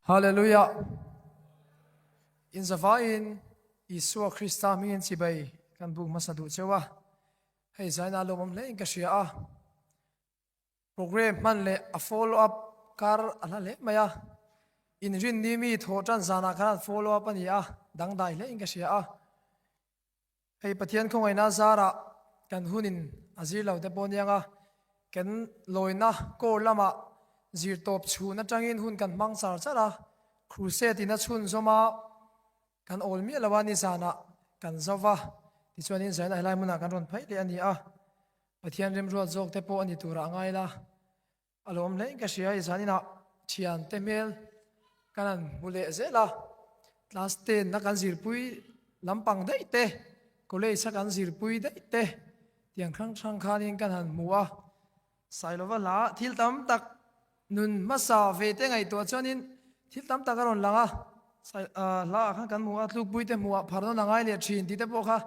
Hallelujah! In zavaiin Isua Krista hmingin chibai kan buk hmasa duh cheu a, hei zaina lawmawm hlein ka hria a. Program hman leh a follow up kar a hla hle mai a, inrinni mi thawh tan zanah khan an follow up a ni a, dangdai hlein ka hria a. Hei Pathian khawngaihna zarah kan hunin a zir lo te pawh aniang a, kan lawina core lamah zir tawp chhun atangin hun kan hmang char char a, crusade in a chhunzawm a, kan awl miah lo a nizanah kan zo va, tichuanin zaina helai hmunah kan rawn phaih leh a ni a, Pathian remruat zawk te pawh a ni turah a ngai la. A lawm hlein ka hria i zaninah thiante hmel kan han hmu leh zel a, class ten a kan zirpui lampang daih te, college a kan zirpui daih te tiang hrang hrang khanin kan han hmu a, Sailova hla thil tam tak nun hmasa ve te ngaihtuah chuanin thil tam tak a rawn lang a, hla ah khan kan hmu a, tlukpui te hmuh ah phar nawn a ngai leh thin tih te pawh kha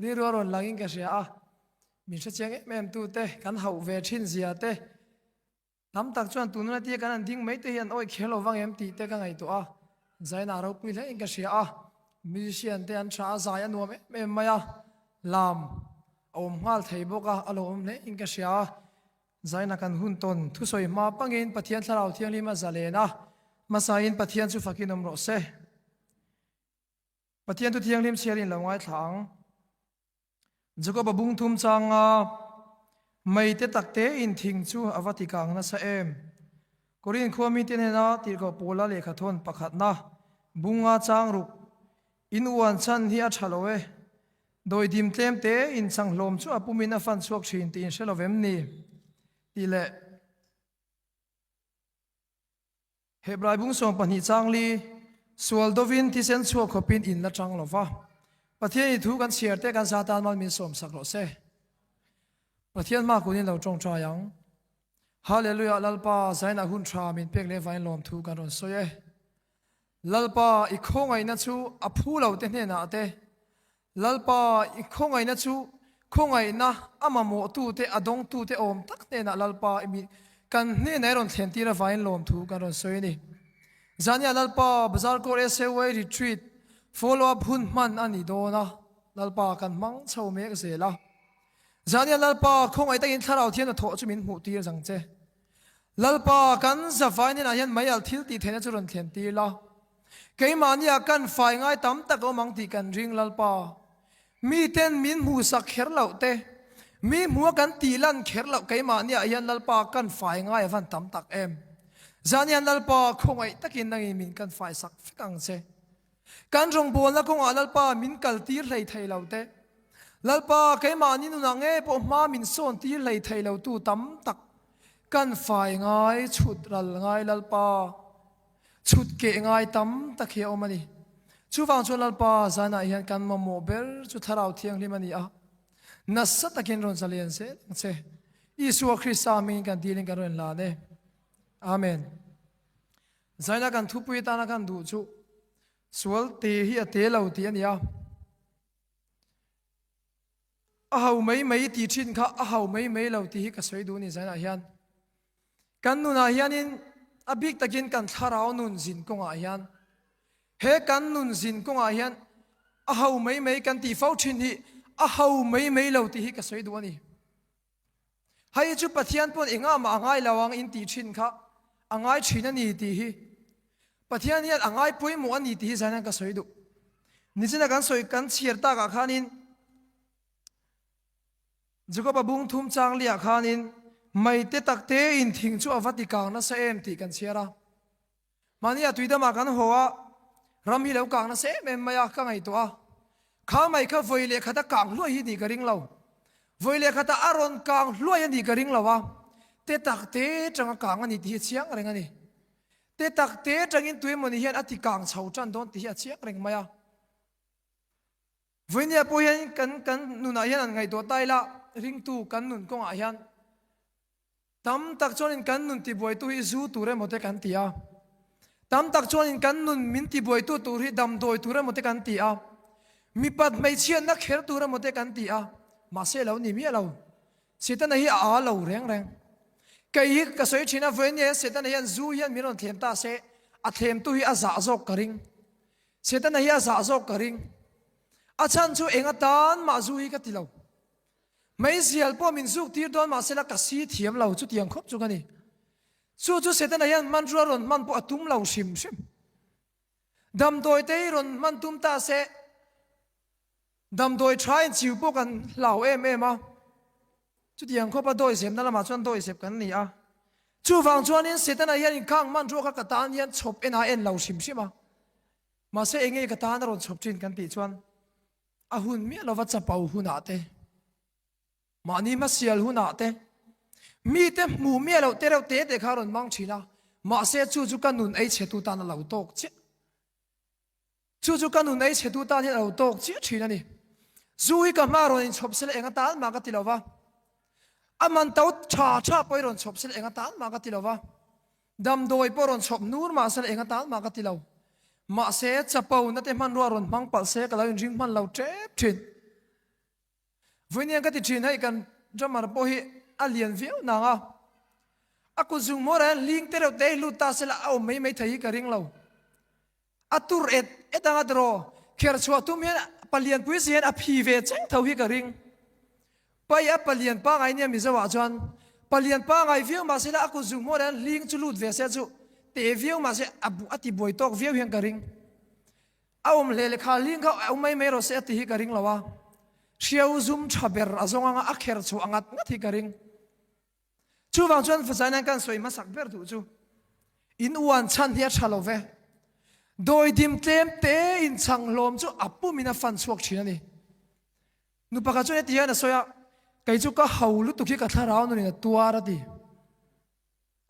rilru a rawn langin ka hria a. Min hrechiang em em tu te, kan hauh ve thin zia te, tam tak chuan tununa tia kan han ding mai te hi an awih kher lo vang em tih te ka ngaihtuah a, Zaina ropui hle in ka hria a, musician te an tha a, zai a nuam em em mai a, lam a awm nghal thei bawk a, a lo awm hle in ka hria a, Zaina kan hun tawn thusawi hma pangin Pathian Thlarau Thianghlim a zalen a, hmasain Pathian chu fakin awm rawh se. Pathian thu thianghlim chhiarin lo ngaithla ang. Jakob a bung thum changa mei te tak te in thing chu a va ti kang nasa em. Korin khua mite hnena tirhkoh Paula lehkha thawn pakhatna bunga chang ruk in uan chhan hi a tha lo e. Dawidim tlem te in chang hlawm chu a pumin a fan chhuak thin tih in hre lo vem ni? Tih leh. Hebrai bung 12 changli, Sual dovin thisen chhuak khawpin in la chang lo va, Pathian i thu kan chhiar te kan za tan mal min sawm sak rawh se. Pathian hma kunin lo tawngtai ang. Hallelujah Lalpa zainah hun tha min pek leh vain lawm thu kan rawn sawi e. Lalpa i khawngaihna chu a phu lo te hnenah te, Lalpa i khawngaihna chu khawngaihna a mamawhtute a dawngtute awm tak hnenah Lalpa i mi kan hnenah i rawn thlentir avangin lawmthu kan rawn sawi a ni. Zania Lalpa Bazar Court SAY Retreat follow up hun hman a ni dawn a, Lalpa kan hmang chho mek zel a. Zania Lalpa khawngaih takin Thlarau Thian hnathawh chu min hmuhtir zang che. Lalpa kan zavai hnenah hian meialh thil tih theihna chu rawn thlentir la. Keimahnia kan fai ngai tam tak awm ang tih kan ring Lalpa. Miten min hmuhsak kher loh te, mi hmuha kan tih lan kher loh keimahniah hian Lalpa kan fai ngai a van tam tak em. Zan hian Lalpa khawngaih takin nangin min kan faisak vek ang che. Kan rawngbawlna kawngah Lalpa min kaltir hlei thei lo te, Lalpa keimahni nunah nge pawh hma min sawn tir hlei thei lo tu tam tak kan fai ngai chhut ral ngai Lalpa. Chhut keh ngai tam tak hi a awm a ni. Chuvang chuan Lalpa zanah hian kan mamawh ber chu Thlarau Thianghlim a ni a. Nasa takin rawn zalian zel ang che. Isua Krista hmingin kan dilin kan rawn inlan e. Amen. Zaina kan thupui atana kan duh chu sual te hi a te lo tih a ni a. A ho mai mai tih thin kha a ho mai mai lo tih hi ka sawi duh a ni zainah hian. Kan nunah hianin a bik takin kan thlarau nun zin kawngah hian he kan nun zin kawngah hian a ho mai mai kan tih fo thin hi a ho mai mai lo tih hi ka sawi duh a ni. Hei chu Pathian pawn engah mah a ngai lo ang in tih thin kha a ngai thin a ni tih hi Pathian hian a ngai pawimawh a ni tih hi zan hian ka sawi duh. Nichina kan sawi kan chhiar takah khanin Jakob-a bung thum chang liah khanin mei te tak te in thing chu a va ti kang nasa em tih kan chhiar a. Mahni a tuidamah kan haw a, ram hi lo kang nasa em em mai a, ka ngaihtuah a. Kha mai kha vawi leh khata kang hluai hi nih ka ring lo. Vawi leh khata a rawn kang hluai a nih ka ring lo a, te tak te tanga kang a ni tih hi a chiang reng a ni. Te tak te tangin tuemawni hian a ti kang chho tan dawn tih hi a chiang reng mai a. Vawinia pawh hian kan kan nunah hian an ngaihtuah ta ila, ringtu kan nun kawngah hian tam tak chuanin kan nun tibuaitu hi zu tur emaw te kan ti a, tam tak chuanin kan nun min tibuaitu tur hi damdawi tur emaw te kan ti a, mipat hmeichhiatna kher tur emaw te kan ti a, mahse lo ni miah lo. Setana hi a aa lo reng reng. Kei hi ka sawi thin a, vawinia hian Setana hian zu hian min rawn thlem ta se, A thlemtu hi a zah zawk ka ring. Setana hi a zah zawk ka ring. A chhan chu eng atan mah zu hi ka ti lo. Meizial pawh min zuk tir dawn mahsela ka si thiam lo chutiang khawp chu ka ni. Chu chu Setana hian hmanrua rawn hman pawh a tum lo hrim hrim. Damdawi te hi rawn hman tum ta se damdawi tha in chiu pawh kan hlau em em a. Chutiang khawpa dawi zepna lamah chuan dawi zep kan ni a. Chuvang chuanin Setana hian inkhang hmanrua kha ka tan hian chhawp en a en lo hrim hrim a. Mahse enge ka tan a rawn chhawp thin kan tih chuan a hun miah lova chapo hunah te, mahni hmasial hunah te, mite hmuh miah loh te reuh te te kha a rawn hmang thin a, mahse chu chu ka nun ei chhetu tan a lo tawk chiah. Chu chu ka nun ei chhetu tan hian a lo tawk chiah thin a ni. Zu hi ka hma rawn inchhawp sela eng atan mah ka ti lo va, a man to tha tha pawh hi rawn chhawp sela eng atan mah ka ti lo va, Damdawi pawh rawn chhawp nur mah se la eng atan mah ka ti lo. Mahse, chapo na te hmanrua rawn hmang palh se ka lo inring hman lo tep thin. Vawiin ka ti thin hei kan drummer pawh hi a lian viau nang a. A kut zung hmawrah hian hling te reuh te hi lut ta se la a awm mai mai thei hi ka ring lo. A tur et et anga tiraw, kher chhuah tum hian palian pui si hian a phi ve cheng tho hi ka ring. Pai a palian pangai nia Mizo ah chuan palian pangai viau mahse la a kut zung hmawr hian hling chu lut ve se chu te viau mahse a a ti buai tawk viau hian ka ring. A awm hle leh kha hling kha a awm mai mai rawh se a ti hi ka ring lo a. Hriau zum tha ber a zawng anga a kher chhuah a ngat ngat hi ka ring. Chuvang chuan Fazainain kan sawi hmasak ber duh chu in uan chhan hi a tha lo ve. Dawidim tlem te in chhang hlawm chu a pumin a fan chhuak thin a ni. Nu pakhat chuan heti hian a sawi a, Kei chu ka ho lutuk hi ka thlarau nunin a tuar a ti.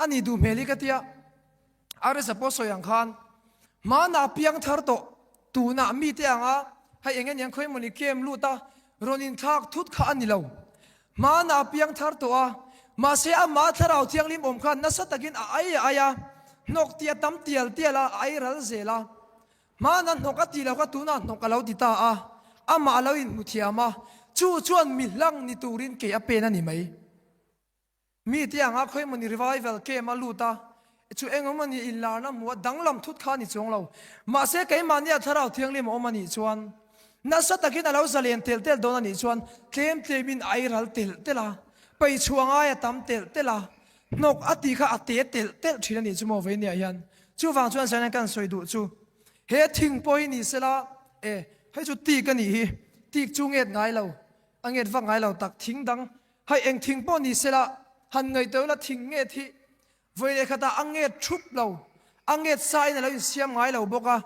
A ni duh hmel hi ka tia. Arisa pawh sawi ang khan hmanah piang thar tawh tunah mite anga hei eng eniang khawi mawni kem lut a rawn inthlak thut kha a ni lo. Hmanah piang thar tawh a, mahse amah thlarau thianghlim awm khan nasa takin a ai a ai a, hnawk tih a tam tial tial a, a ai ral zel a. Hmana hnawk a tih lo kha tunah hnawk a lo ti ta a, amah a lo inhmu thiam a, chu chuan mi hlang ni turin kei a pen a ni mai. Mi te anga khawi mawni revival camp a lut a, chu eng awm ani inlarna hmu a danglam thut kha a ni chuang lo. Mahse keimahnia Thlarau Thianghlim a awm a nih chuan nasa takin a lo zalen telh telh dawn a nih chuan tlem tlemin a ei ral telh telh a, peichhuah ngai a tam telh telh a, hnawk a tih kha a te telh telh thin a nih chu maw veinia hian. Chuvang chuan Zaina kan sawi duh chu he thing pawh hi ni sela e hei chu tik a nih hi, tik chu nget ngai lo, a nget vak ngai lo tak thing dang Hei eng thing pawh ni sela, han ngaihtuah ila thing nget hi vawi leh khatah a nget thup lo, a nget sa in a lo insiam ngai lo bawk a.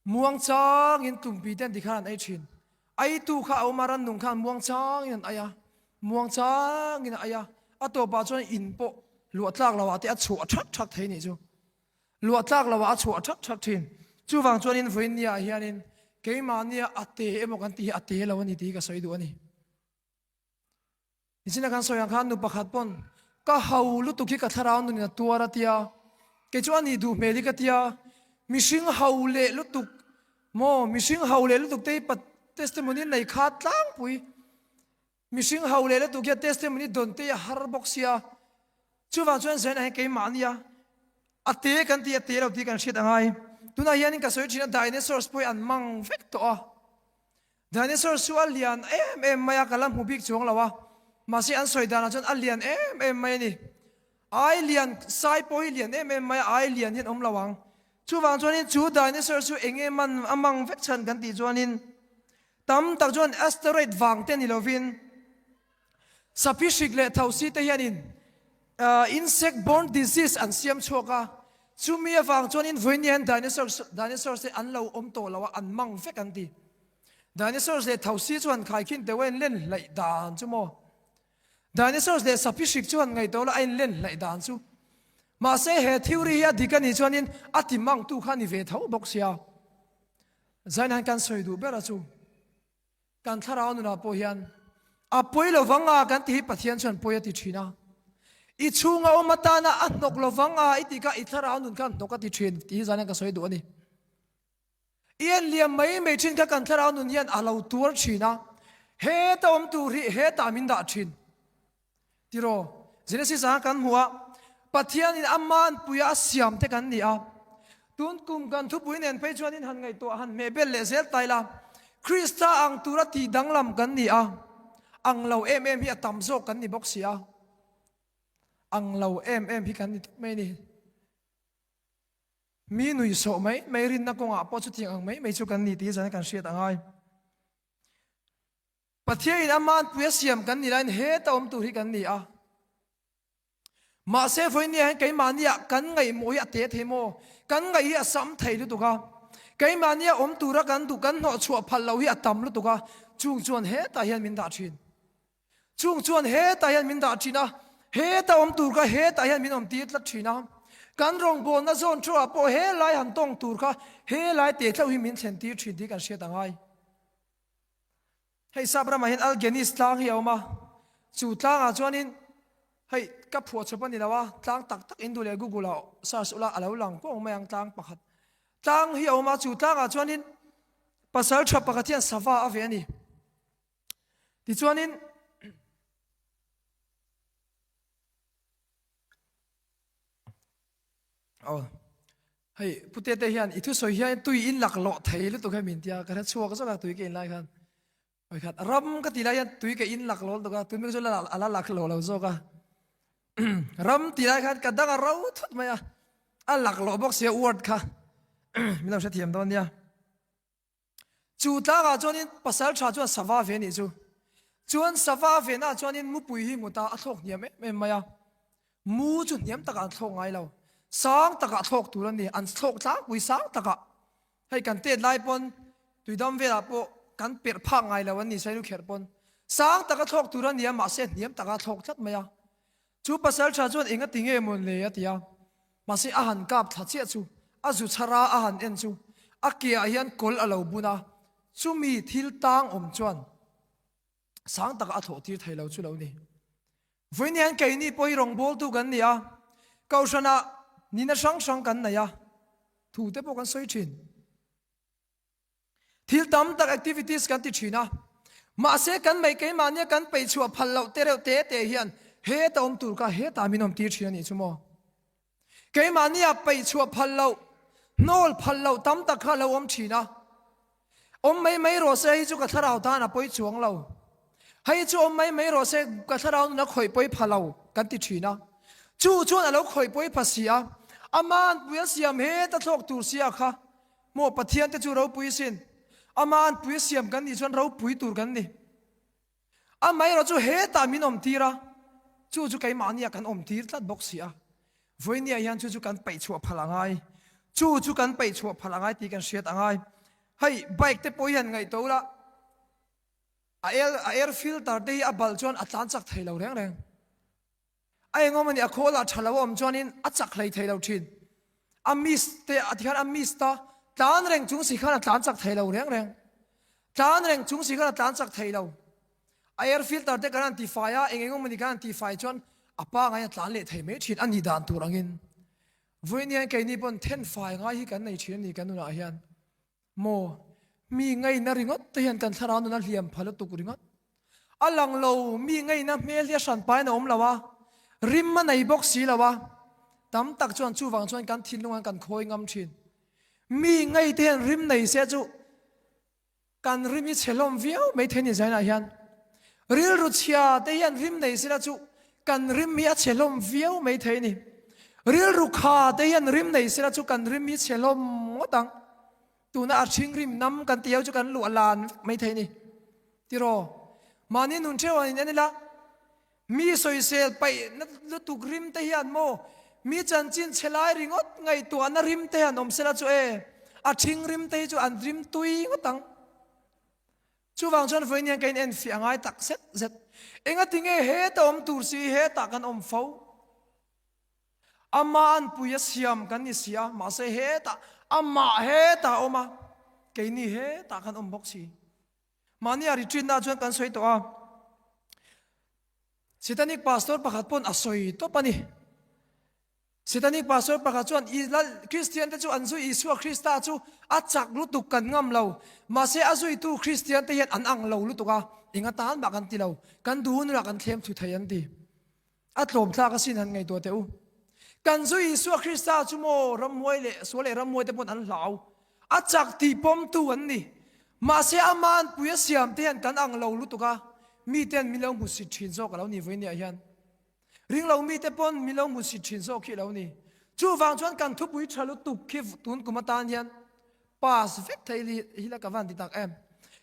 Muang changin tumpi te an ti khan an ei thin. Eitu kha a awm a, rannung khan muang changin an ei a, muang changin a ei a, a tawpah chuan in pawh luah tlak loh ah te a chhuah thak thak thei nih chu. Luah tlak loh ah a chhuah thak thak thin. Chuvang chuanin vawiin nia ah hianin keimahnia a te emaw kan tih hi a te lo a ni tih hi ka sawi duh a ni. Nichina kan sawi ang khan nu pakhat pawn ka ho lutuk hi ka thlarau nunin a tuar a tia, kei chu a nih duh hmel hi ka tia, mihring ho leh lutuk maw mihring ho leh lutuk te hi testimony nei kha tlangpui. Mihring ho leh lutuk hian testimony dawn te a har bawk sia, chuvang chuan Zaina hian keimah a nia, a te kan tih a te lo tih kan hriat a ngai. Tunah hianin ka sawi thin a dinosaurs pawh hi an mang vek tawh a, dinosaurs chu a lian em em mai a, ka la hmu bik chuang lo a, mahse an sawi danah chuan a lian em em mai a ni. Ai lian, sai pawh hi lian em em mai a, ai lian hian awm lo ang. Chuvang chuanin chu dinosaurs chu eng nge man a mang vek chhan kan tih chuanin Tam tak chuan asteroid vang te ni lovin saphi hrik leh thosi te hianin insect borne disease an siam chhuak a, chumi avang chuanin vawiin hian dinosaurs dinosaurs te an lo awm tawh lo a, an mang vek an ti. Dinosaurs leh thosi chuan khaikhin deuh a inlen hlaih dan chu maw? Dinosaurs leh saphi hrik chuan ngaihtuah la a inlen hlaih dan chu. Mahse he theory hi a dik a nih chuanin a ti mangtu kha a ni ve tho bawk sia. Zainain kan sawi duh ber a chu kan thlarau nunah pawh hian a pawi lo vang a kan tih hi Pathian chuan pawi a ti thin a. I chhunga awm atana a hnawk lo vang a i tih kha i thlarau nun khan hnawk a ti thin tih hi zainain ka sawi duh a ni. I en liam mai mai thin kha kan thlarau nun hian a lo tuar thin a, heta awm tur hi hetah min dah thin. Tiraw, Genesis ah kan hmu a, Pathianin ama anpuia a siam te kan ni a. Tun kum kan thupui nen phei chuanin han ngaihtuah han hmeh bel leh zel ta ila, Krista ang tura tih danglam kan ni a, ang lo em em hi a tam zawk kan ni bawk si a. Ang lo em em hi kan ni tawp mai a ni. Mi nuihsawh mai mai rinna kawngah pawh chutiang ang mai mai chu kan ni tih hi zan kan hriat a ngai. Pathianin a manpui a siam kan ni laiin heta awm tur hi kan ni a. Mahse vawinia hian keimahnia kan ngaihmawh hi a te thei maw? Kan ngaih hi a sam thei lutuk a. Keimahnia awm tura kan duh kan hnawhchhuah phal lo hi a tam lutuk a. Chung chuan hetah hian min dah thin. Chung chuan hetah hian min dah thin a, heta awm tur kha hetah hian min awm tir tlat thin a. Kan rawngbawlna zawn theuhah pawh helai han tawng tur kha helai teh tleuh hi min thlen tir thin tih kan hriat a ngai. Hei sap ramah hian Algenis tlang hi a awm a, chu tlangah chuanin hei ka phuah chawp a ni lo a, tlang tak tak in duh leh Google ah search ula a lo lang kuang mai ang tlang pakhat. Tlang hi a awm a, chu tlangah chuanin pasal tha pakhat hian sava a ve a ni. Tichuanin aw hei pute te hian i thusawi hian tui in laklawh thei lutuk he min tia ka hre chhuak zawk a tui ka in lai khan vawikhat ram ka ti lai hian tui ka in laklawh lutuk a tui mi chu a la laklawh lo zawk a ram ti lai khan ka dang a ro thut mai a a laklawh bawk sia word kha min lo hrethiam dawn nia. Chu tlangah chuanin pasal tha chuan sava ve nih chu. Chuan sava venah chuanin mupui hi hmu ta a thlawk hniam em em mai a. Mu chu hniam takah an thlawk ngai lo. Sang takah thlawk tur a ni. An thlawk tlangpui sang takah. Hei kan tet lai pawn tuidam velah pawh kan perh phak ngai lo an ni Sailu kherh pawn. Sang taka thlawk tur a ni a mahse hniam takah a thlawk tlat mai a. Chu pasal tha chuan eng a ti nge mawn le a ti a. Mahse a han kap thla chiah chu a zu chhar a, a han en chu a ke ah hian kawl a lo bun a, chumi thil tang awm chuan sang takah a thlawh tir thei lo chu lo ni. Vawiin hian keini pawh hi rawngbawltu kan ni a, Kohhranah nihna hrang hrang kan nei a, thu te pawh kan sawi thin. Thil tam tak activities kan ti thin a, mahse kan mei keimahnia kan peih chhuah phal loh te reuh te te hian heta awm tur kha hetah min awm tir thin a nih chu maw? Keimahnia peih chhuah phal loh, hnawl phal loh tam tak kha a lo awm thin a. Awm mai mai rawh se hei chu ka thlarau tan a pawi chuang lo. Hei chu awm mai mai rawh se ka thlarau nun a khawih pawi pha lo kan ti thin a. Chu chuan a lo khawih pawi pha si a, aman pui a siam heta thlawk tur sia kha Maw Pathian te chu ropui sin. Ama an pui siam kan nih chuan ropui tur kan ni. Amaherawh chu hetah min awm tir a, chu chu keimahniah kan awm tir tlat bawk si a. Vawinia hian chu chu kan peih chhuah phal a ngai. Chu chu kan peih chhuah phal a ngai tih kan hriat a ngai. Hei bike te pawh hian ngaihtuah ula, a air a air filter te hi a balh chuan a tlan chak thei lo reng reng. A engawm a nih, a khawl ah tha lo a awm chuanin a chak hlei thei lo thin. A miss te a tikhan a miss ta, tlan reng chung si khan a tlan chak thei lo reng reng. Tlan reng chung si khan a tlan chak thei lo. A air filter te kan han ti fai a, eng engawm a nih kan han ti fai chuan a pangai a tlan leh thei mai thin a nih dan tur angin. Vawiin hian keini pawn then fai ngai hi kan nei thin a ni kan nunah hian. Maw? Mi ngaihna ringawt te hian kan thlarau nun a hliam pha lutuk ringawt. A lang lo, mi ngaihna hmel hi a hran pain a awm lo a, rim a nei bawk si lo a. Tam tak chuan chuvang chuan kan thinlung an kan khawi ngam thin. Mi ngaih te hian rim nei se chu kan rim hi chhe hlawm viau mai thei ni zainah hian. Rilru chhia te hian rim nei sela chu kan rim hi a chhe hlawm viau mai thei ni. Rilru kha te hian rim nei sela chu kan rim hi chhe hlawm ngawt ang. Tuna a hring rim nam kan ti ho chu kan luh a lan vek mai thei ni. Tiraw? Mahni nun theuh an in en ila, mi sawisel paih na lutuk rim te hian maw mi chanchin chhe lai ringawt ngaihtuahna rim te hian awm sela chu e, a hring rim te hi chu an rim tui ngawt ang. Chuvang chuan vawiin hian ka in enfiah a ngai tak zet zet. Engati nge heta awm tur si hetah kan awm fo? Amah an pui a siam kan ni si a, mahse hetah amah hetah a awm a, keini hetah kan awm bawk si. Mahni a retreat na chuan kan sawi tawh a, Satanic pastor pakhat pawn a sawi tawp a ni. Setanic pastor pakhat chuan i lal Kristian te chu an zui Isua Krista chu a chak lutuk kan ngam lo. Mahse a zuitu Kristian te hian an ang lo lutuk a, eng atan mah kan ti lo. Kan duh hunah kan thlem thu thei an ti. A tlawm thlak asin han ngaihtuah teh u. Kan zu Isua Krista chu maw ramhuai leh sual leh ramhuai te pawn an hlau. A chak tih pawmtu an ni. Mahse ama anpui a siam te hian kan ang lo lutuk a, mi ten min lo hmusit thin zawk a lo ni vawinia hian. Ring lo mi te pawn min lo hmusit thin zawk khi a lo ni. Chuvang chuan kan thupui tha lutuk khi tun kum atan hian pass vek thei hi la ka van ti tak em.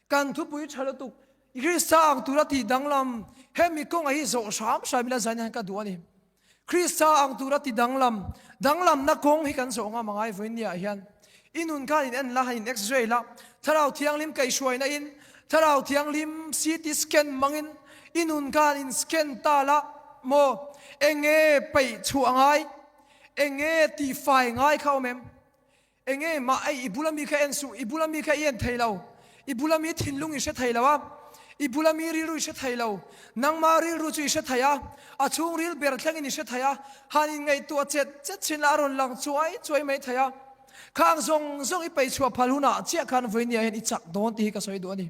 Kan thupui tha lutuk Krista ang tura tih danglam hemi kawnga hi zawh hram hram ila zain hian ka duh a ni. Krista ang tura ti danglam, danglamna kawng hi kan zawh ngam angai vawiin niah hian. I nun khan in en la, han in x-ray la, Thlarau Thianghlim kaihhruaina in, Thlarau Thianghlim CT scan hmangin i nun khan in scan ta la maw? Enge peih chhuah ngai? Enge tihfai ngai kha awm em? Enge mah ei i bula mi kha en suh, i bula mi kha i en thei lo, i bula mi thinlung i hre thei lo a, i bula mi rilru i hre thei lo, nangma rilru chu i hre thei a, a chhungril ber thlengin i hre thei a, han inngaihtuah chet chet chin la a rawn lang chuai chuai mai thei a. Khang zawng zawng i peichhuah phal hunah chiah khan vawinia hian i chak dawn tih hi ka sawi duh a ni.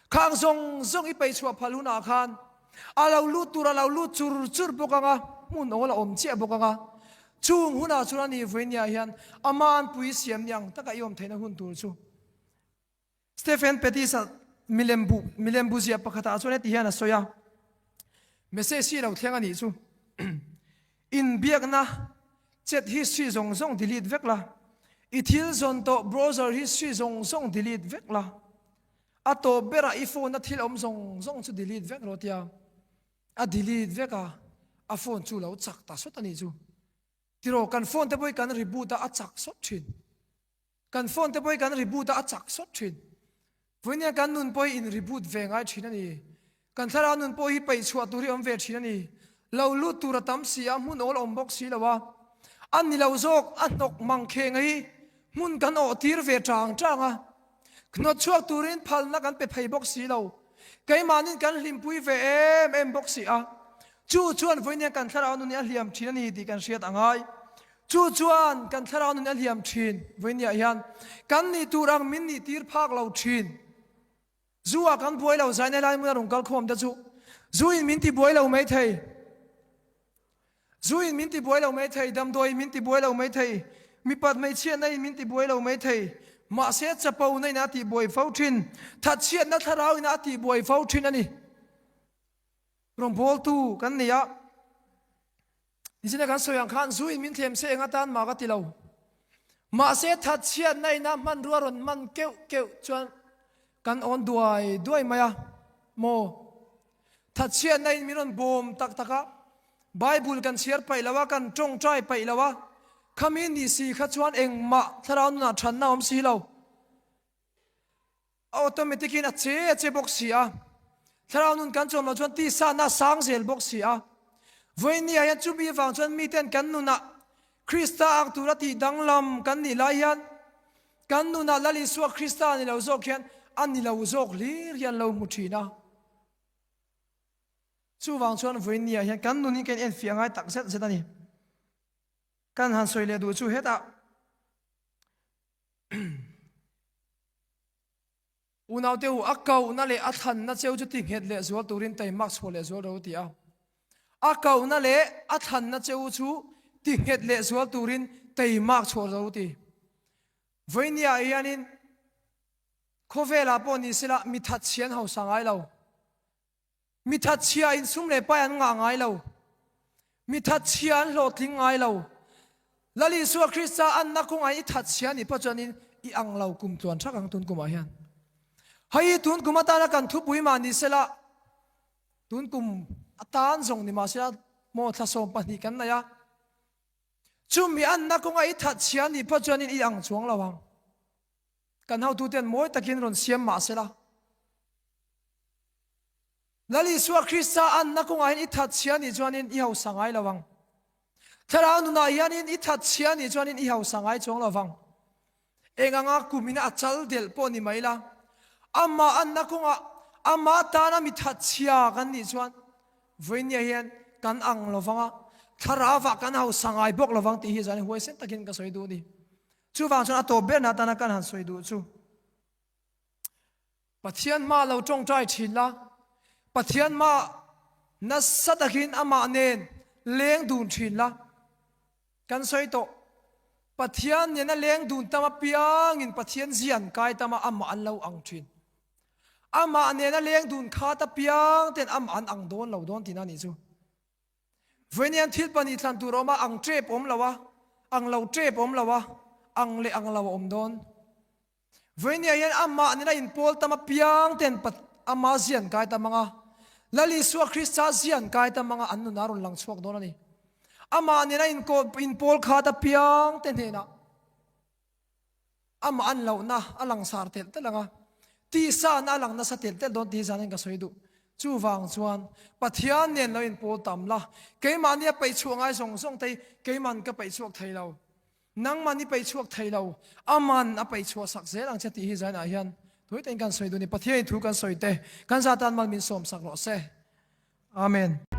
Khang zawng zawng i peichhuah phal hunah khan a lo lut tur a lo lut chur chur bawk ang a, hmun awl a awm chiah bawk ang a. Chung hunah chuan a ni vawinia hian ama anpui siam ni ang taka i awm theihna hun tur chu. Stephen Pettis-a milem bu milem bu ziah pakhatah chuan heti hian a sawi a, Message hi a lo thleng a nih chu. Inbiakna chat history zawng zawng delete vek la, i thil zawn tawh browser history zawng zawng delete vek la, a tawp berah i phone a thil awm zawng zawng chu delete vek rawh tia a delete vek a, a phone chu lo chak ta sawt a nih chu. Tiraw kan phone te pawh hi kan reboot a, a chak sawt thin. Kan phone te pawh hi kan reboot a, a chak sawt thin. Vawiin kan nun pawh hi in reboot ve ngai thin a ni. Kan thlarau nun pawh hi peih chhuah tur hi awm ve thin a ni. Lo lut tur a tam si a, hmun awl awm bawk si lo a. A ni lo zawk, a hnawk mang khenga hi hmun kan awh tir ve tang tang a. Hnawt chhuak turin phalna kan pe phei bawk si lo. Keimahnin kan hlimpui ve em em bawk si a. Chu chuan vawiin kan thlarau nun hi a hliam thin a ni tih kan hriat a ngai. Chu chuan kan thlarau nun a hliam thin vawinia hian kan nih tur ang min nih tir phak lo thin. Zu ah kan buai lo zaina lai hmun a rawn kal khawm te chu zu in min ti buai lo mai thei. Zu in min ti buai lo mai thei, damdawi in min ti buai lo mai thei, mipat hmeichhiatna in min ti buai lo mai thei. Mahse chapo na in a tih buai fo thin, thatchhiatna thlarau in a tih buai fo thin a ni. Rawngbawltu kan nei a, Nichina kan sawi ang khan zu in min thlem se eng atan mah ka ti lo. Mahse thatchhiatna ina hmanrua rawn hman keuh keuh chuan kan awn duai duai mai a maw? Thatchhiatna in min rawn bawm tak tak a, Bible kan chhiar paih lo a, kan tawngtai paih lo a, khami ni si kha chuan engmah thlarau nunah thanna a awm si lo. A automatic in a che a che bawk si a, thlarau nun kan chawm loh chuan tisa na a sang zel bawk si a. Vawiin ah hian chumi avang chuan miten kan nunah Krista ang tura tih danglam kan nih lai hian kan nunah Lal Isua Krista ni lo zawk hian a ni lo zawk hlir hi an lo hmu thin a. Chuvang chuan vawiin ah hian kan nun hi kan enfiah ngai tak zet zet a ni. Kan han sawi leh duh chu hetah Unaute u, a kohna leh a thlanna cheu chu tinghet leh zual turin taimak chhuah leh zual ro ti a. A kohna leh a thlanna cheu chu tinghet leh zual turin taimak chhuah ro ti. Vawinia hianin khawvelah pawh ni sela mi thatchhia an hausa ngai lo. Mi thatchhia in sum leh pai an ngah ngai lo. Mi thatchhia an hlawhtling ngai lo. Lal Isua Krista anna kawngah i thatchhia nih pawh chuanin i ang lo kum tluan thak ang tun kumah hian. Hei tun kum atana kan thupui mah ni sela, tun kum atan zawng ni mah sela maw thla 12 kan nei a. Chumi anna kawngah i thatchhia nih pawh chuanin i ang chuang lo ang. Kan hotuten mawi takin rawn siam mah sela. Lal Isua Krista anna kawngah hian i thatchhia nih chuanin i hausa ngai lo ang. Thlarau nunah hianin i thatchhia nih chuanin i hausa ngai chuang lo vang. Eng anga kumin a chal delh pawh ni mai la, amah anna kawngah amah tana mi thatchhia kan nih chuan vawinia hian kan ang lo vang a, thlarauvah kan hausa ngai bawk lo vang tih hi zan huaisen takin ka sawi duh a ni. Chuvang chuan a tawp berna atana kan han sawi duh chu Pathian hma lo tawngtai thin la, Pathian hma nasa takin amah nen leng dun thin la. Kan sawi tawh, Pathian nena leng dun tam apiangin Pathian zia an kai tam a, amah an lo ang thin. Amah nena leng dun khat apiang ten amah an ang dawn lo dawn tihna a nih chu. Vawiin thil pahnih thlan tur a awm a, ang tep awm lo a, ang lo tep awm lo a, ang leh ang lo a awm dawn. Vawinia hian amah nena inpawl tam apiang ten ama zia an kai tam ang a, Lal Isua Krista zia an kai tam ang a, an nunah a rawn lang chhuak dawn a ni. Amah nena inpawl khat apiang te hnenah amah an lohna a langsar telh telh ang a, tihsana a lang nasa telh telh dawn tih hi zanin ka sawi duh. Chuvang chuan Pathian nen lo inpawl tam la, keimahni a peih chhuah ngai zawng zawng te hi keiman ka peih chhuak thei lo. Nangman i peih chhuak thei lo, aman a peih chhuah sak zel ang che tih hi zainah hian tui tein kan sawi dun i Pathian in thu kan sawi te kan zatan mal min sawm sak rawh se. Amen.